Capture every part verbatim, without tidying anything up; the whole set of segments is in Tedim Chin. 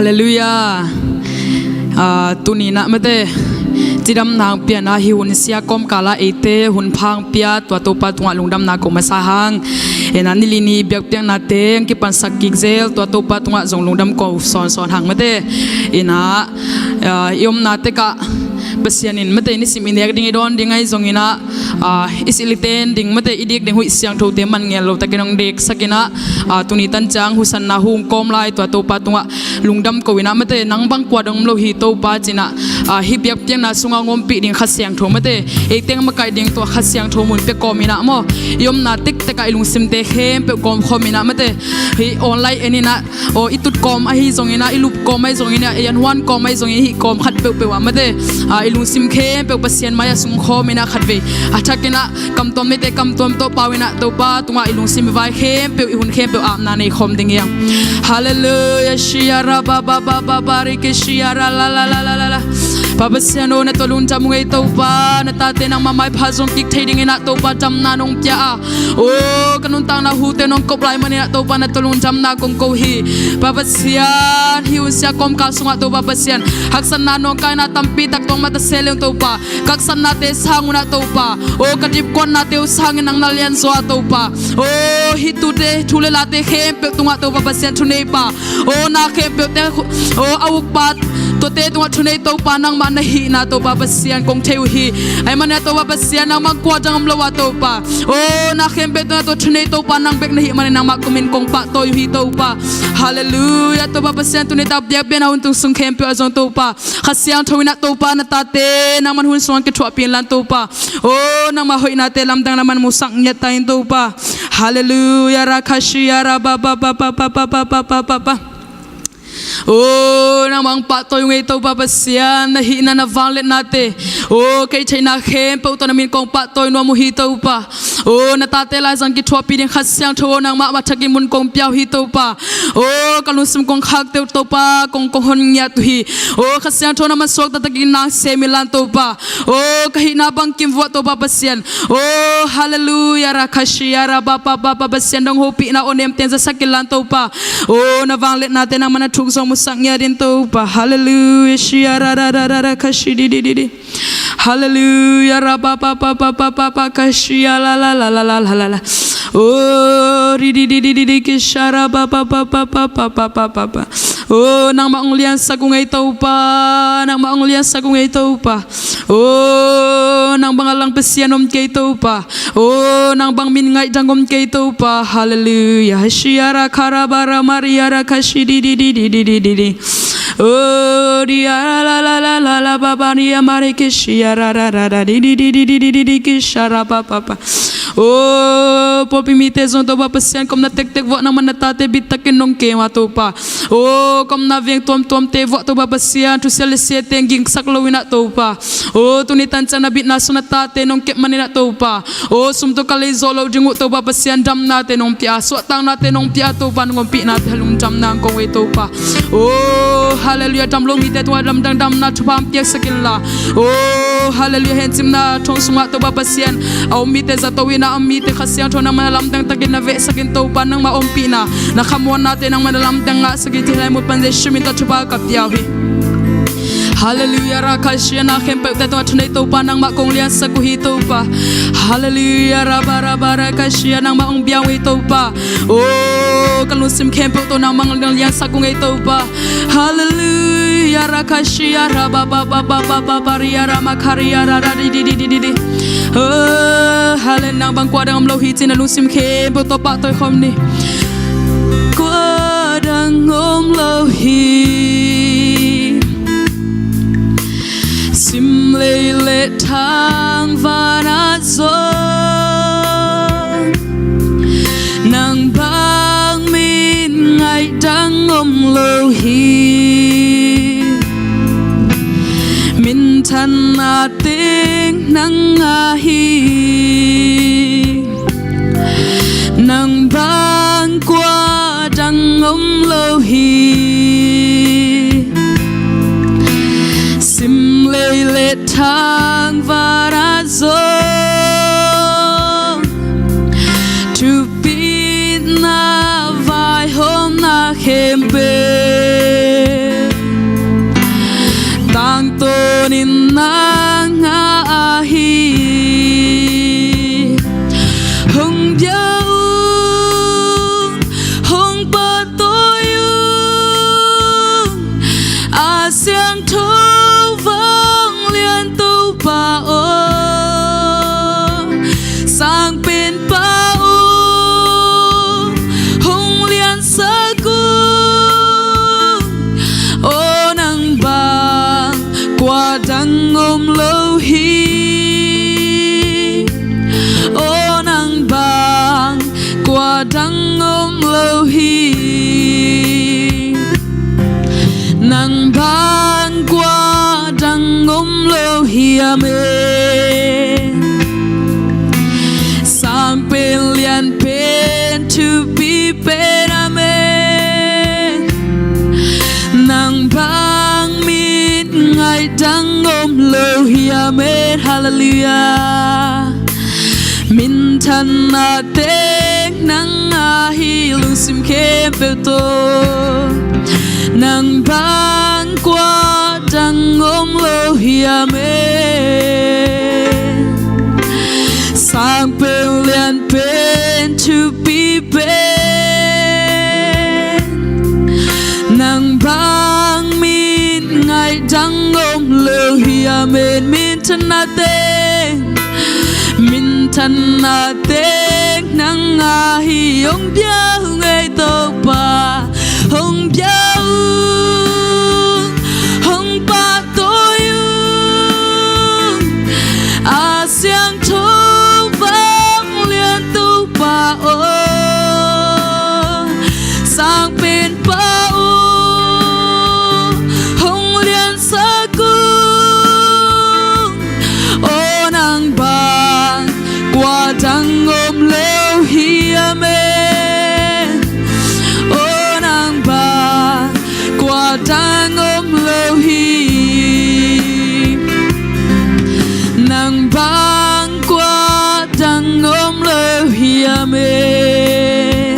Halleluiah. Ah, tuni-in ah mate, cidamna hong pia-in ah hih hun sia kawmkal ah eite hun pha hong pia tua Topa tungah lungdamna ko masa hang. In ah nilini biakpiaknate hong kipansak kik zel tua Topa tungah zong lungdam ko sawnsawn hang mate. In ah, ah, i omna tek ah Pasian in mate nisim i nek ding i dawn ding ahi zongin ah, ah, i silh i ten ding mate i dik ding huih siangthote man ngel lo takin hong deksak in ah, ah, tuni tan ciang husanna hong kawm lai tua Topa tungah lungdam ko in ah mate, nang bang kua dang om lo hi Topa ci-in ah, ah, hih biakpiakna sungah hong ompih ding Kha Siangtho mate, ei teng makaih ding tua Kha Siangtho mun pia kawm in ah maw, i omna tektek ah i lungsimte khempeuh kawm khawm in ah mate, hih online en in ah, aw, i tut kawm ahi zongin ah, i lup kawm ahi zongin ah, i anhuan kawm ahi zongin, hih kawm khat peuhpeuh ah mate, ah, i lungsim khempeuh Pasian mai-ah sung khawm in ah khatvei a thakin ah kam tuam neite kam tuam tawh pau in ah Topa tungah i lungsim i vai khempeuh, i hun khempeuh apna nei khawm ding hi hang. Halleluiah. Shia ra ba ba ba ba ba ri ki shia ra la la la la la la. Pa Pasian aw, na tawh lungdam ung ei Topa, na tate nangmah maipha zong kik thei dingin ah Topa damna nong pia a, aw, ka nuntakna hute nong kop lai manin ah Topa na tawh lungdamna kong ko hi. Pa Pasian, hih hun sia kawmkal sungah Topa Pasian, haksatna nawngkaina tampi tak tawng mah ta se leng Topa, ka haksatnate sang un ah Topa, aw, ka dipkuatnate uh sangin nang na lianzaw a Topa, aw, hih tute thu le late khempeuh tungah Topa Pasian thuneipa, aw, na khempeuhte, aw, a ukpa tuate tungah thunei Topa nangmah na hihna Topa Pasian kong thei uh hi. Ahih manin ah Topa Pasian nangmah kua dang om lo a Topa, aw, na khempeuh tungah tua thunei Topa nang bek na hih manin nangmah kumin kong pahtawi uh hi Topa. Halleluiah. Topa Pasian tuni tak biakpiakna hun tung sung khempeuh ah zong Topa Kha Siangtho in ah Topa na tate nangmah hun sungah kithuahpih inla Topa, aw, nangmah hoihnate lamdang nangmah musak ngiat ta in Topa. Halleluiah. Ra kha shia ra ba ba ba. Aw, nangmah hong pahtawi ung ei Topa Pasian, na hihna na vangliatnate, aw, kei theihna khempeuh tawh na min kong pahtawi nuam uh hi Topa. Aw, na tate lai zang kithuahpih ding Kha Siangtho aw nangmah a thakin mun kong pia uh hi Topa. Aw, ka lungsim kong khakte uh Topa kong kong hon ngiat uh hi. Aw, Kha Siangtho nangmah suakta takin nang sem inla Topa, aw, ka hihna bangkim vuah Topa Pasian. Aw, halleluiah. Ra kha shia ra ba ba ba ba. Pasian dong hopihna aw nemten zasak inla Topa, aw, na vangliatnate nangmah na thuk zong musak ngiat in Topa. Halleluiah. Shia ra ra ra ra ra kha shi di di di di. Halleluiah. Ra ba ba ba ba ba ba ba kha shia la la la la la la la. Aw, ri di di di di di ki sha ra ba ba ba ba ba ba ba ba ba ba. Aw, nangmah hong liansak ung ei Topa, nangmah hong liansak ung ei Topa. Aw, nang bang a lang Pasian om kei Topa. Aw, nang bang min ngaih dang om kei Topa. Halleluiah. Shia ra kha ra ba ra ma ria ra kha shi di di di di di di di di. Aw, ria la la la la la ba ba ria ma ri ki shia ra ra ra ra di di di di di di di di ki sha ra ba ba ba. Aw, pawlpi mite zong Topa Pasian, ka omna tektek vuah nangmah na tate bittakin nong kem a Topa. Aw, ka omna veng tuamtuamte vuah Topa Pasian, thusia le siate gingsak lo in ah Topa. Aw, tuni tan ciang na bitna sung na tate nong kep manin ah Topa, aw, sum tawh ka lei zawh loh ding uh Topa Pasian, damnate nong pia, suahtaknate nong pia, Topa nong ompihnate lungdamna kong ko ei Topa. Aw, halleluiah. Dam lo mite tungah lamdang damna thupha hong piaksak inla. Aw, halleluiah. Hencimna thong sungah Topa Pasian, a om mite zato in ah, a om mite Kha Siangtho nangmah na lamdang takin na vehsak in Topa, nangmah ompihna, na khamuannate nangmah na lamdang ngahsak in, hih lai mun pan Jesu min tawh thupha ka pia uh hi. Halleluiah. Ra kha shia, na khempeuhte tungah thunei Topa nangmah kong liansak uh hi Topa. Halleluiah. Ra ba ra ba ra kha shia, nangmah hong bia ung ei Topa. Aw, ka lungsim khempeuh tawh nangmah hong liansak ung ei Topa. Halleluiah. Ra kha shia ra ba ba ba ba ba ba ba ria ra ma kha ria ra ra di di di di di di. Aw, halleluiah. Nang bang kua dang om lo hi ci-in na lungsim khempeuh tawh pahtawi khawm ni. Kua dang om lo hi. Simlei le thangvan ah zong nang bang min ngaih dang om lo hi. Minthanna teng nang a hi. Nang bang kua dang om lo hi. Simlei le thangvan ah zong thupina vaihawmna khempeuh Amen. Sang pen lian pen thupi pen amen. Nang bang min ngaih dang om lo hi amen. Halleluiah. Minthanna teng nang ahi lungsim khempeuh tawh. Nang bang kua dang om lo hi amen. Sang pen lian pen thupi pen. Nang bang min ngaih dang om lo hi amen. Minthanna teng, minthanna teng nang ahi. Hong bia ung ei Topa, hong bia ung, hong pahtawi ung, a siangtho vanglian Topa aw. Sang pen Pa aw, hong liansak ung. Aw nang bang kua dang om lo hi amen. Aw nang bang kua dang om lo hi. Nang bang kua dang om lo hi amen.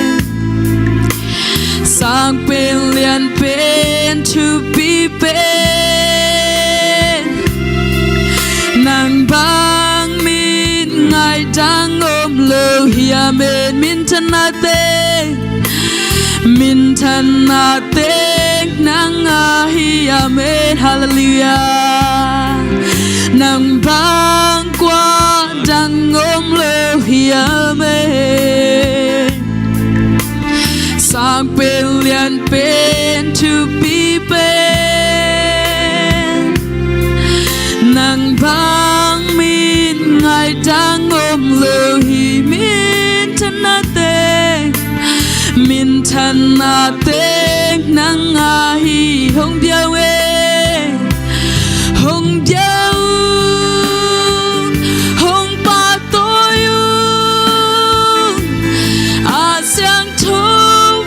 Sang pen lian pen thupi pen. Nang bang min ngaih dang om lo hi amen. Minthanna teng, minthanna teng nang ahi amen. Halleluiah. Nang bang kua dang om lo hi amen. Sang pen lian pen thupi pen. Nang bang min ngaih dang om lo hi. Minthanna teng, minthanna teng nang ahi. Hong bia ung ei, hong bia ung, hong pahtawi ung, a siangtho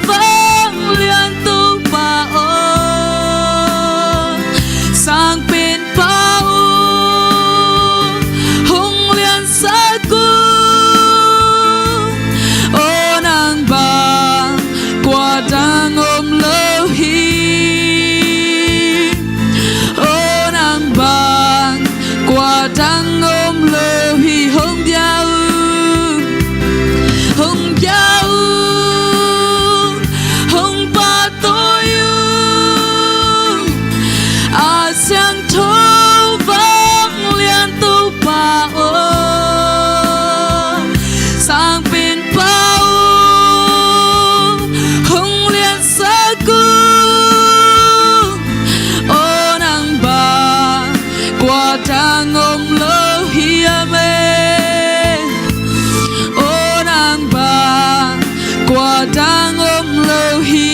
vanglian Topa aw. Sang pen Pa aw, hong liansak ung. Aw nang bang kua dang om lo hi. Aw nang bang kua dang om lo hi. Hong bia ung, hong bia ung, hong pahtawi ung, a siangtho vanglian Topa aw. Sang pen Pa aw, hong liansak ung. Aw nang bang kua dang om lo hi amen. Aw nang bang kua dang om lo hi.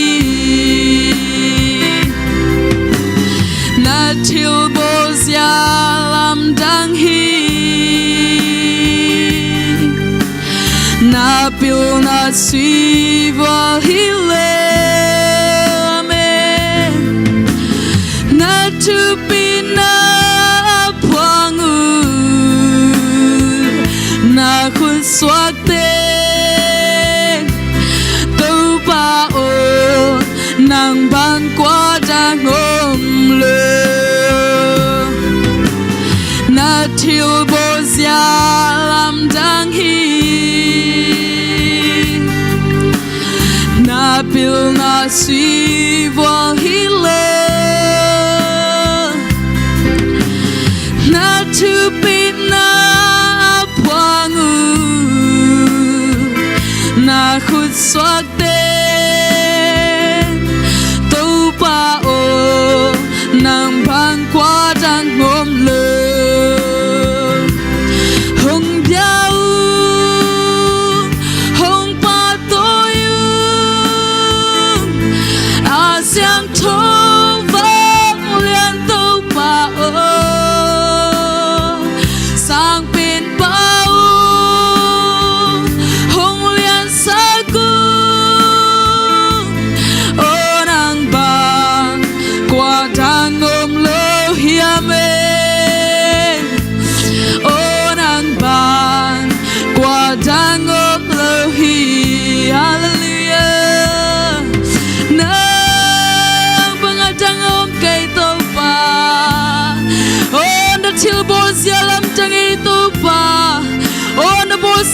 Na thilbawl zia lamdang hi. Na pilna sui vual hi leh amen. Na thupina a phuang uh, na khut suak teng Topa aw, nang bang kua dang om lo. Na thilbawl zia lamdang hi. Na pilna sui vual hi leh, na thupina a phuang uh, na khut suak teng Topa aw, nang bang kua dang om lo. Hong bia ung, hong pahtawi ung, a siangtho vanglian Topa aw.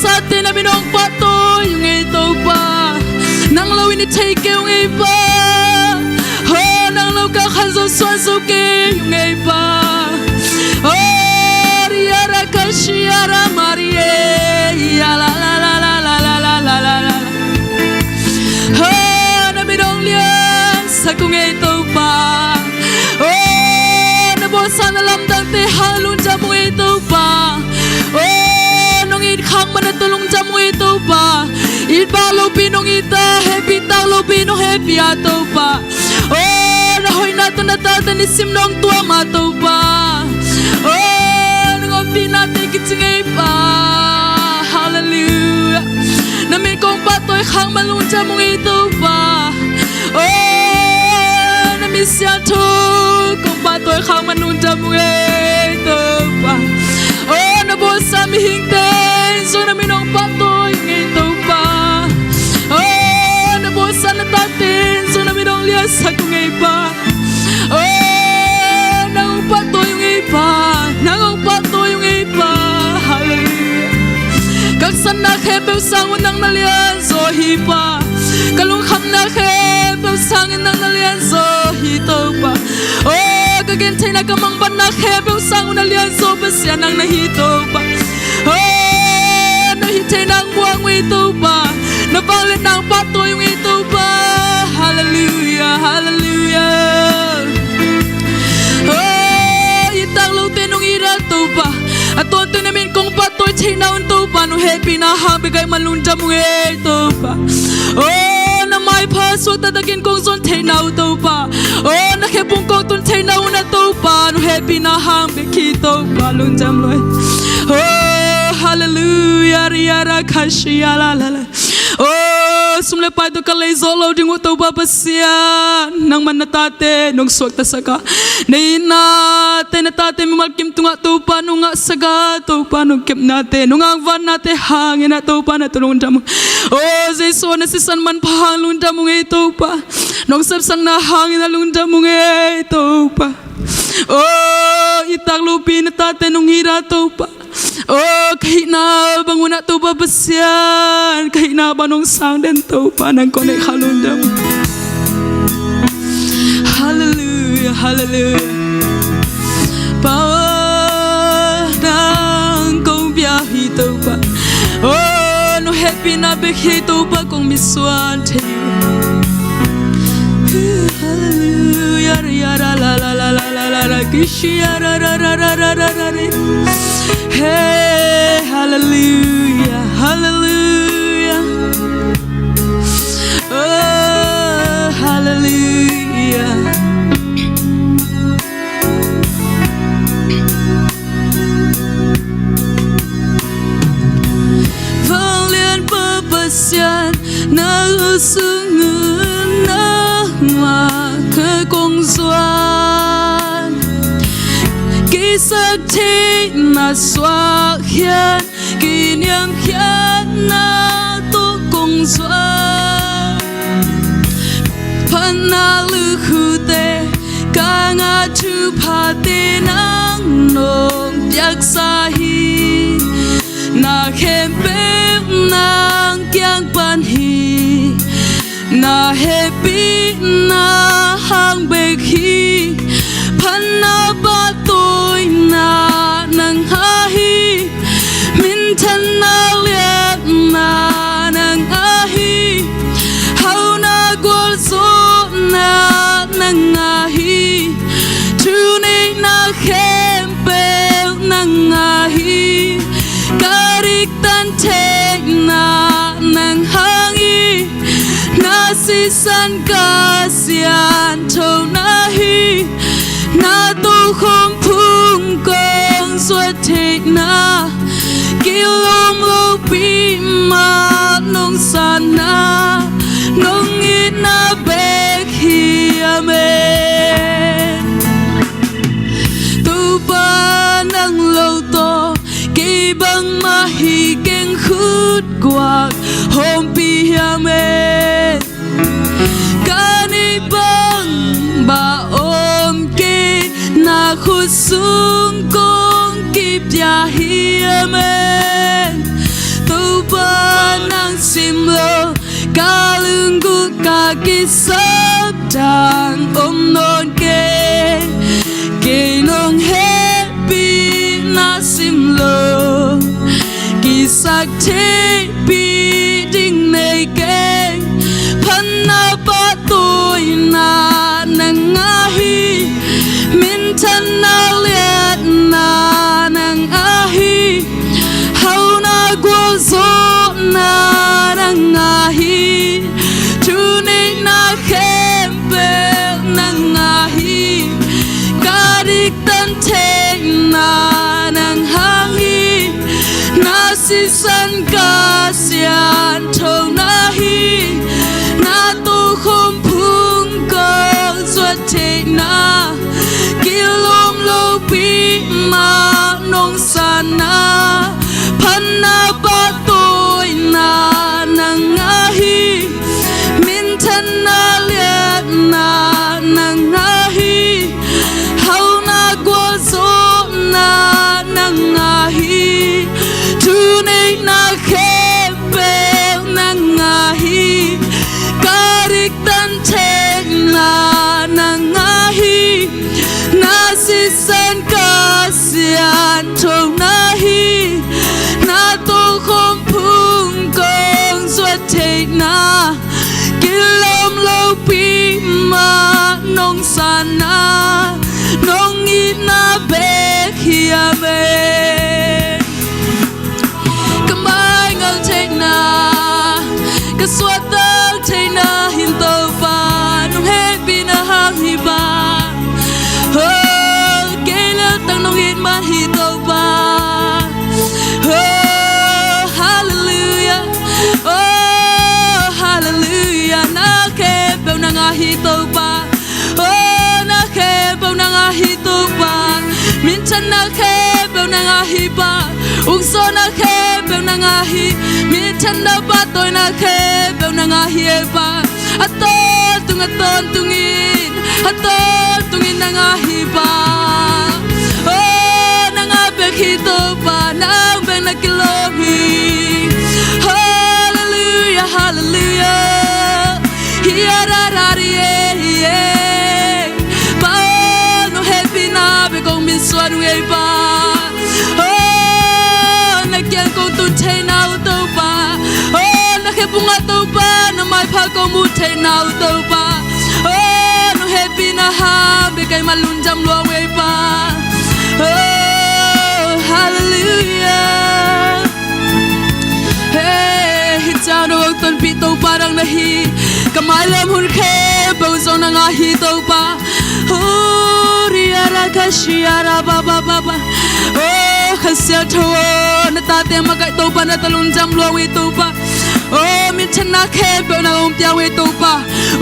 Tate, na min hong pahtawi ung ei Topa. Nang lo in i thei kei ung ei Pa. Ho, nang lo ka khan zo suan zo kei ung ei Pa. Ho, ria ra ka sia ra ma ria, ia la la la. Ho, na min hong liansak ung ei Topa. Ho, na bawlsa na lamdangte hang lungdam ung ei Topa. Aw, nong it khak man a tawh lungdam ung ei Topa. It bak lopi nong it a, hehpih tak lopi nong hehpih a Topa. Aw, na hoihna tawh na tate nisim nong tuam a Topa. Aw, nong ompihnate kicing ei Pa. Halleluiah. Na min kong pahtawi khak man lungdam ung ei Topa. Aw, na min siangtho kong pahtawi khak man lungdam ung ei Topa. Aw, na bawlsa mihingte in zong na min hong pahtawi ung ei Topa. Aw, na bawlsa na tate in zong na min hong liansak ung ei Pa. Aw, nang hong pahtawi ung ei Pa. Nang hong pahtawi ung ei Pa. Halleluiah. Ka haksatna khempeuh sang un nang na lianzaw hi Pa. Ka lungkhamna khempeuh sangin nang na lianzaw hi Topa. Aw, ka gentheihna ka mangbatna khempeuh sang un na lianzaw Pasian nang na hi Topa. Aw, na hih theihna hong buang ung ei Topa. Na vangliatna hong pahtawi ung ei Topa. Halleluiah, halleluiah. Aw, it tak lote nong it a Topa. A tawntung na min kong pahtawi theihna un Topa, nong hehpihna hang bek a hih man lungdam ung ei Topa. Aw, na maipha suakta takin kong zon theihna uh Topa. Aw, na khe pung kong tun theihna un a Topa, nong hehpihna hang bek hi Topa, lungdam lua. Aw, halleluiah, ria ra ka sia la la la. Aw, sum le pai tawh ka lei zawh lo ding uh Topa Pasian, nangman na tate nong suaktasak a, na itnate na tate mimal kim tungah Topa nong ngahsak a, Topa nong kepnate, nong angvannate hangin a Topa na tawh lungdam ung. Aw, Jesu aw, na sisan manpha hang lungdam ung ei Topa. Nong sepsakna hangin a lungdam ung ei Topa. Aw, it tak lopi na tate nong it a Topa. Aw, ka hihna bang un a Topa Pasian, ka hihna bang hong sang den Topa, nang kong neih kha lungdam. Halleluiah, halleluiah. Pa aw, nang kong pia hi Topa. Aw, nong hehpihna bek hi Topa, kong mitsuan thei. Halleluiah, ria ra la la la la la la la, ki sia ra ra ra ra ra ra ra. Hey, halleluiah, halleluiah. Oh, halleluiah. Vanglianpa Pasian, na khutsung un nangmah ka kong zuan. Keisak theihna suak hian, kiniam hian na tawh kong zuan. Phatna lukhute ka ngah thuphate nang nong piaksa hi. Na khempeuh nang kiang pan hi. Na hehpihna hang bek hi. Phatna pahtawina nang ngah hi. Minthanna liatna nang ngah hi. Hauna gualzawhna nang ngah hi. Thuneihna khempeuh nang ngah hi. Ka diktan theihna nang hang hi. Na sisan ka sianthona hi. Na tokhom phung kong zuat theihna, kilawm lopi mah nong sanna, nong itna bek hi. Amen. Topa nang lo tawh kei bangmah hi keng, khut guak hawmpih hi. Amen. Ka neih bangmah om kei, na khut sung kong kipia hi. Amen. Topa nang sim lo, ka lunggulh ka kisap dan om nawn kei. Kei nong hehpihna sim lo, kisaktheihpih ding nei kei. Phatna pahtawina nang ahi, minthanna liatna nang ahi, hauhna gualzawhna nang ahi, thuneihna khempeuh nang ahi, ka diktan theihna nang hang hi. Na sisan ka sianthona hi, na tokhom phung kong zuat theihna, kilawm lopi mah nong sanna, phatna pahtawina nang ahi, minthanna liatna nang ahi, hauhna gualzawhna nang ahi, thuneihna khempeuh nang ahi, ka diktan theihna nang ahi, na sisan ka sianthona hi, na tokhom phung kong zuat theihna, kilawm lopi mah nong sanna, nong itna bek hiam e. Ka maingal theihna, ka suahtak theihna hi Topa, nong hehpihna hang hi Pa. Oh, kei leltak nong it man hi Topa. Oh, hallelujah. Oh, hallelujah. Na khempeuh nang ahi Topa. Oh, na khempeuh nang ahi Topa. Minthanna khempeuh nang ahi Pa. Uk zawhna khempeuh nang ahi. Minthanna pahtawina khempeuh nang ahi e Pa. A tawntung, a tawntungin, a tawntungin nang ahi Pa. Oh, nang a bek hi Topa, nang bek na kilawm hi. Hallelujah, hallelujah. Hi a ra ra ri e, hi e. Pa, nong hehpihna bek kong min suan uh ei Pa. Oh, na kiang kong tun theihna uh Topa. Oh, na khephung ah Topa, na maipha kong mu theihna uh Topa. Oh, nong hehpihna hang bek kei ma lungdam lua uh ei Pa. Oh, hallelujah. Hey, hi ciang dong tonpih Topa dang na hi. Ka mailam hun khempeuh zong nang ahi Topa. Huri ara kashi ara ba ba ba ba. Oh, Kha Siangtho aw, na tate makaih Topa, na ta lungdam lua uh ei Topa. Oh, minthanna khempeuh nang hong pia uh ei Topa.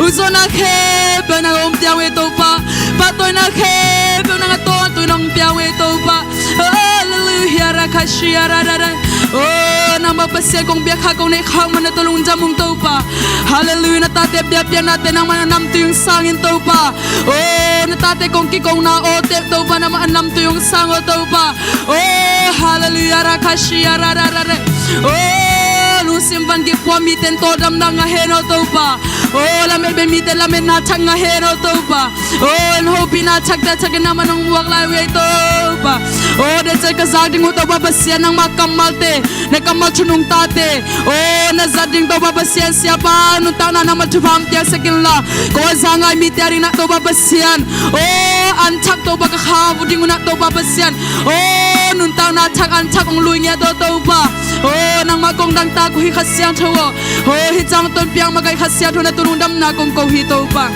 Uk zawhna khempeuh nang hong pia uh ei Topa. Pahtawina khempeuh nang a tawntung nang hong pia uh ei Topa. Hallelujah, ra kashi ara ra ra. Oh, nangmah Pasian kong biak kha kong neih khak man na ta lungdam ung Topa. Hallelujah, na tate biakpiaknate nangmah na namtui ung sangin Topa. Oh, na tate kong kikona awte Topa, nangmah a namtui ung sang aw Topa. Oh, hallelujah, ra kashi ara ra ra ra. Oh, lungsim van gik pua mite in tawldamna ngah hen aw Topa. Oh, lametbe mite lametna thak ngah hen aw Topa. Oh, na hopihna thakte a thak in nangmah nong muak lai uh ei Topa. Oh, deihcian ka zak ding uh Topa Pasian, nangmah kammalte, na kammal thu nungtate. Oh, na zat ding Topa Pasian, Siapa nuntakna nangmah thupha hong piaksak inla, ko a za ngai mite a ding na Topa Pasian. Oh, an thak Topa ka kha uh ding uh na Topa Pasian. Oh, nuntakna thak an thak hong lui ngiat aw Topa. Oh, nangmah kong dangtak uh hi Kha Siangtho aw. Oh, hi ciang tonpih makaih Kha Siangtho, na ta lungdamna kong ko hi Topa.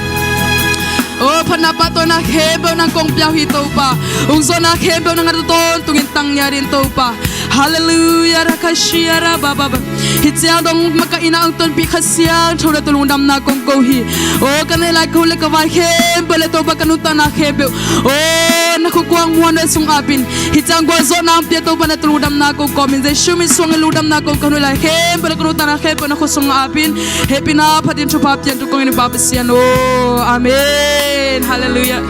Oh, phatna pahtawina khempeuh nang kong pia uh hi Topa. Uk zawhna khempeuh nang a ta tawntungin tang ngiat in Topa. Hallelujah, ra kashi ara ba ba ba. Hi ciang dong makaihna hong tonpih Kha Siangtho, na ta lungdamna kong ko hi. Oh, ka neih lai ka hun le ka vai khempeuh le Topa, ka nuntakna khempeuh, oh, na khuakuang muanhuai sung apin. Hi ciang gualzawhna hong pia Topa, na ta lungdamna kong kawmin, Jesu min suangin lungdamna kong ko, ka neih lai khempeuh le ka nuntakna khempeuh na khua sung apin. Hehpihna phatin thupha pian tu kong in Pa Pasian aw. Amen. Hallelujah.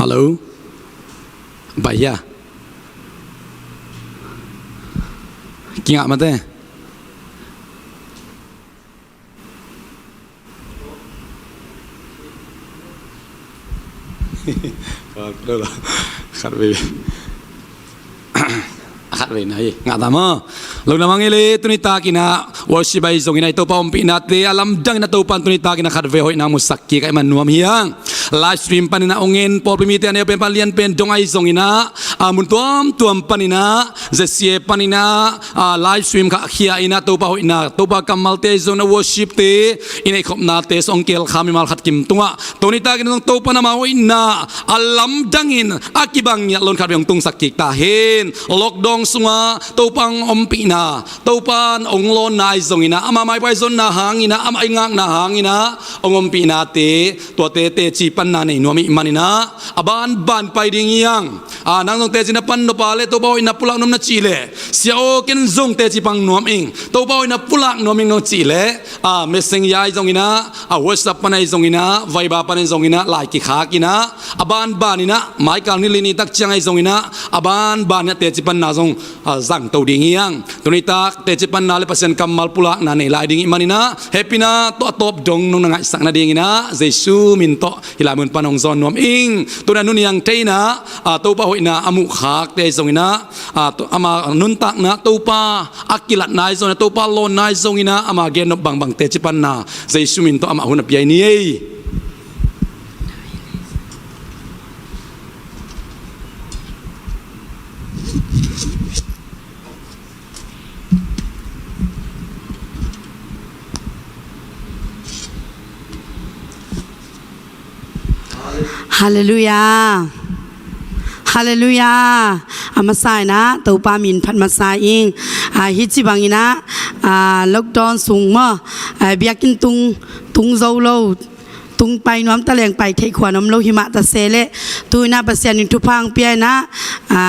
Hello. Bai hia. Kingah mate. Khat vei. A khat vei na hi. Ngah ta maw. Lungdam hang ei le, tuni takin ah worship ahi zongin ah i Topa ompihnate a lamdangin ah Topa in tuni takin ah khat vei hoihna musak kik a i man nuam hi hang. Live stream panin ah ong en, pawlpi mite a neu pen pan lian pen dong ahi zongin ah, a mun tuamtuam panin ah, Z C A panin ah, a live stream kha khia in ah Topa hoihna, Topa kammalte ahi zongin ah worshipte i neih khopnate song kel kha mimal khat kim tungah tuni takin zong Topa in ama hoihna a lamdangin a kibang ngiat lo in khat vei hong tungsak kik ta hen. Lockdown sungah Topa hong ompihna, Topa hong lawnna ahi zongin ah, ama maipuai zonna hangin ah, ama i ngakna hangin ah hong ompihnate, tuate teci panna nei nuam i hih manin ah, a banban pai ding hi hang. A, nang zong teci na pan nop a leh Topa hoihna pulak nuam na cih leh, sia aw ken zong teci pang nuam ing, Topa hoihna pulak nuam ing nong cih leh, a, Messenger ahi zongin ah, a, WhatsApp pan ahi zongin ah, Viber pan ahi zongin ah, lai kikhak in ah, a banban in ah, maikal ni li ni tak ciang ahi zongin ah, a banban in ah teci panna zong, a, zangto ding hi hang. Tuni tak teci panna le Pasian kammal pulakna nei lai ding i hih manin ah, hehpihna tawh a tawp dong nong na ngaihsak nadingin ah Jesu min tawh hih lai mun pan hong zawn nuam ing. Tuni a nuniang thei in ah, a, Topa hoihna a muhkhakte ahi zongin ah, a, to-, ama nuntakna Topa a kilatna ahi zongin ah, Topa lawnna ahi zongin ah, ama gennop bangbang teci panna Jesu min tawh amah hun a pia ni ei. Halleluiah. Halleluiah. A masa in ah Topa min phat masa ing. A, hih ci bangin ah, a, lockdown sung maw, a, biakinn tung, tung zo lo, tung pai nuam ta leng pai theih khuan om lo hi mah ta se leh, tu in ah Pasian in thupha hong pia in ah, a,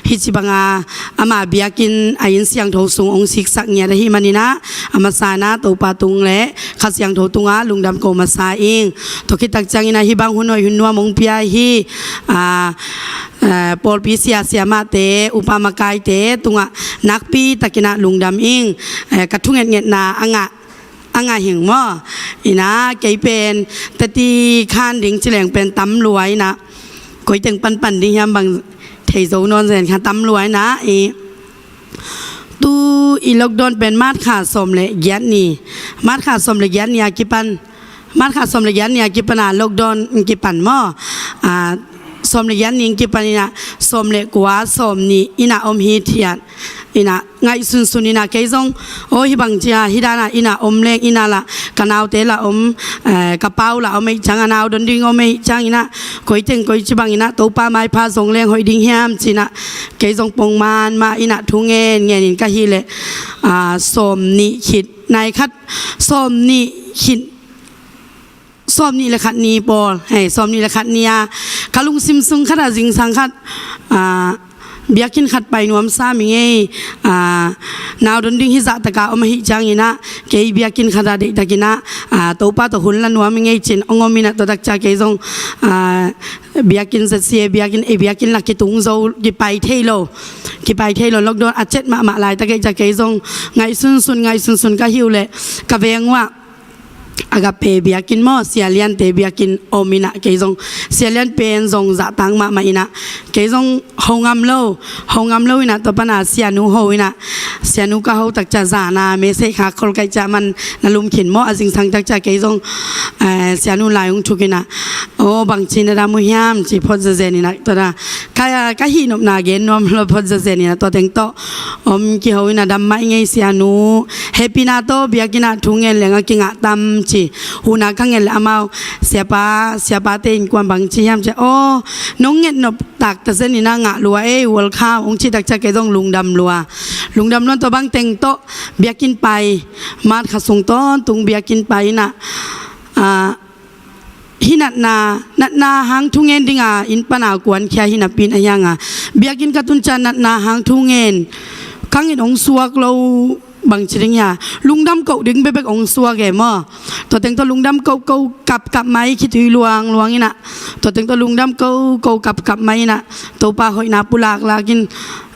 hih ci banga ama biakinn a inn siangtho sung hong siksak ngiat ahih manin ah, a masa in ah Topa tung le Kha Siangtho tungah lungdam ko masa ing. Tua khit tak ciangin ah hih bang hun hoih hun nuam hong pia hi, a, a, pawlpi sia siamahte, upa makaite tungah nakpi takin ah lungdam ing. A, ka thungetngetna a ngah a ngah hing maw. In ah kei pen teti khan ding ci leng pen tam lua in ah, koi teng panpan ding hiam bang thei zo nawn zen kha, tam lua in ah i. Tu i lockdown pen March kha sawm le giat ni, March kha sawm le giat ni a kipan, March kha sawm le giat ni a kipan a lockdown kipan maw. A, sawm le giat ni kipan in ah sawm le kua, sawm nih in ah om hithiat. In ah ngaihsunsun in ah kei zong, aw hih bang ci a, hih dan ah in ah om leng in ah lah ka naute lah om, eh, ka pau lah om ahih ciang, a nau don ding om ahih ciangin ah, koi teng koi ci bangin ah Topa maipha zong leng hoih ding hiam ci in ah, kei zong pongman mah in ah thu ngen ngen in ka hih leh, ah, sawm nih khit, nai khat, sawm nih khit, sawm nih le khat ni pawl, hei, sawm nih le khat ni a ka lungsim sung khat ah zingsang khat, a, biakinn khat pai nuam sam ing ei, a, nau don ding hi zah tak a om ahih ciangin ah, kei biakinn khat ah deihtakin ah, a, Topa tawh hun la nuam ing ei ci in hong om in ah, tua tak ciang kei zong, a, biakinn Z C A biakinn, ei biakinn lah kitung zo, kipai thei lo, kipai thei lo, lockdown a cet mahmah laitak ahih ciang kei zong ngaihsunsun, ngaihsunsun ka hih uh leh ka veng uh ah Agape biakinn maw, Sia Liante biakinn om in ah kei zong Sia Lian pen zong zahtang mahmah in ah kei zong ho ngam lo, ho ngam lo in ah tua pan a Sianu ho in ah, Sianu ka ho tak ciang zan a message khak khol ka hih ciang man na lum khin maw, a zingsang tak ciang kei zong, eh, Sianu lai hong thuk in ah, aw bangci na dam uh hiam ci phot zazen in ah tua da ka, ka hih nopna gen nuam lo phot zazen in ah tua teng tawh om kiho in ah dam mah ing ei Sianu. Hehpihna tawh biakinn ah thu ngen leng a kingah tam ci. Hun a ka ngen leh amau, siapa, siapate innkuan bang ci hiam ci, aw nong nget nop tak ta zen in ah ngah lua ei, welcome hong cih tak ciang kei zong lungdam lua. Lungdam lua in tua bang teng tawh biakinn pai, March kha sung tawntung biakinn pai in ah, ah, hih natna, natna hang thu ngen ding a inn pan a kuankhia hi napi in ah, hiang a biakinn ka tun ciang natna hang thu ngen ka ngit hong suak lo bangci ding hia, lungdam koh ding bekbek hong suak e maw. Tua teng tawh lungdam koh koh kapkap mai, khitui luangluang in ah, tua teng tawh lungdam koh koh kapkap mai in ah, Topa hoihna pulaklak in,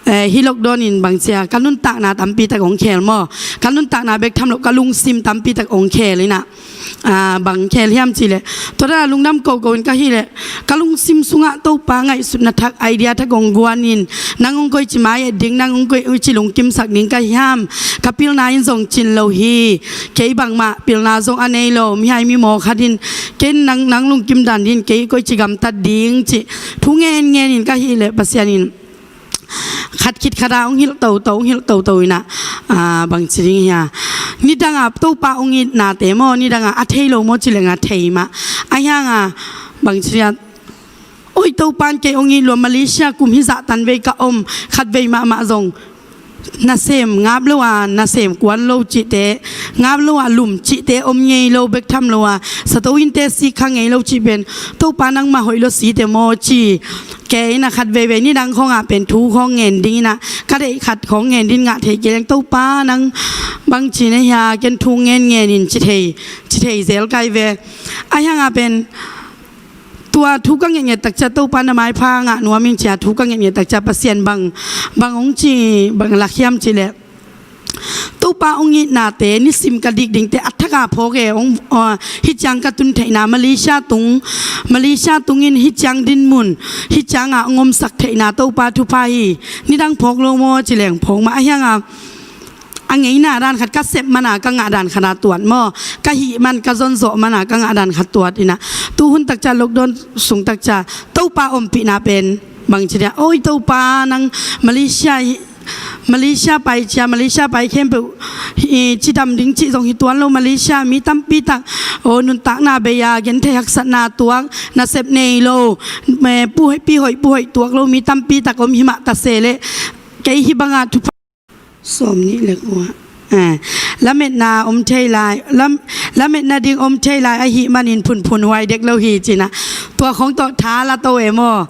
eh, hih lockdown in bangci a, ka nuntakna tampi tak hong khel maw. Ka nuntakna bek tham loh, ka lungsim tampi tak hong khel in ah, ah, bang khel hiam cih leh, tua dan a lungdam koh koh in ka hih leh, ka lungsim sungah Topa ngaihsutna thak, idea thak hong guan in, nang hong koici mai-et ding, nang hong koici lungkimsak ding ka hiam? Ka pilna in zong cin lo hi. Kei bangmah pilna zong a nei lo mihai mimaw khat in, kei nang, nang lungkim dan ding, kei koici gamtat ding cih thu ngenngen in ka hih leh, Pasian in khat khit khat a hong hilh toto, hong hilh toto in ah, ah, bangci ding hia, nidang a Topa hong itnate maw, nidang a a thei lo maw cih leng a thei mah. Ahi hang a, bangci ding hia, oi, Topa in kei hong it lua, Malaysia kum hizah tanvei ka om, khatvei mahmah zong nasem ngap lo a, nasem kuan lo cihte, ngap lo a lum cihte om ngei lo, bek tham lo a sato innte sik kha ngei lo cih pen, Topa nangmah hoih lua site maw ci. Kei in ah khatveivei nidang khawng ah pen thu khawng ngen ding in ah, ka deih khat khawng ngen ding ngah thei kei leng, Topa nang bangci na hia, ken thu ngenngen in ci thei, ci thei zel kai ve. Ahi hang a pen tua thu ka ngetnget tak ciang Topa na maipha ngah nuam ing ci a thu ka ngetnget tak ciang Pasian bang, bang hong ci, bang lak hiam cih leh, Topa hong itnate nisim ka dik dingte a thak a phawk e, hong, ah, hih ciang ka tun theihna, Malaysia tung, Malaysia tung in hih ciang dinmun, hih ciang a hong omsak theihna Topa thupha hi. Nidang phawk lo maw cih leng phawk mah. Ahi hang a, a ngeina dan khat, ka sep man a ka ngah dan khat a tuat maw, ka hih man, ka zonzawh man a ka ngah dan khat tuat in ah, tu hun tak ciang, lockdown sung tak ciang Topa ompihna pen bangci ding hia, oi, Topa nang Malaysia hi, Malaysia pai cia, Malaysia pai khempeuh hi, cidam ding cih zong hi tuan lo, Malaysia mi tampi tak, aw, nuntakna bei a genthei haksatna tuak, nasep nei lo, eh, pu hoih, pi hoih, pu hoih tuak lo mi tampi tak om hi mah ta se leh, kei hih bang a thupha sawm nih le kua, eh, lametna om thei lai, lam, lametna ding om thei lai ahih manin phunphun huai dek lo hi ci in ah, tua khawng tawh tha la to e maw.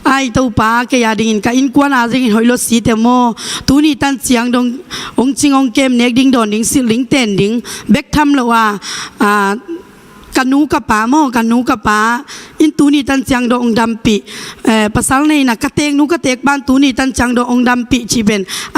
Ai, Topa, kei a dingin, ka innkuan a dingin hoih lua site maw. Tuni tan ciang dong hong cing hong kem, nek ding dawn ding, silh ding ten ding bek tham lo a, ah, ka nu ka pa maw, ka nu ka pa in tuni tan ciang dong hong dampih, eh, pasal nei in ah, ka teek nu ka teek pa in tuni tan ciang dong hong dampih cih pen a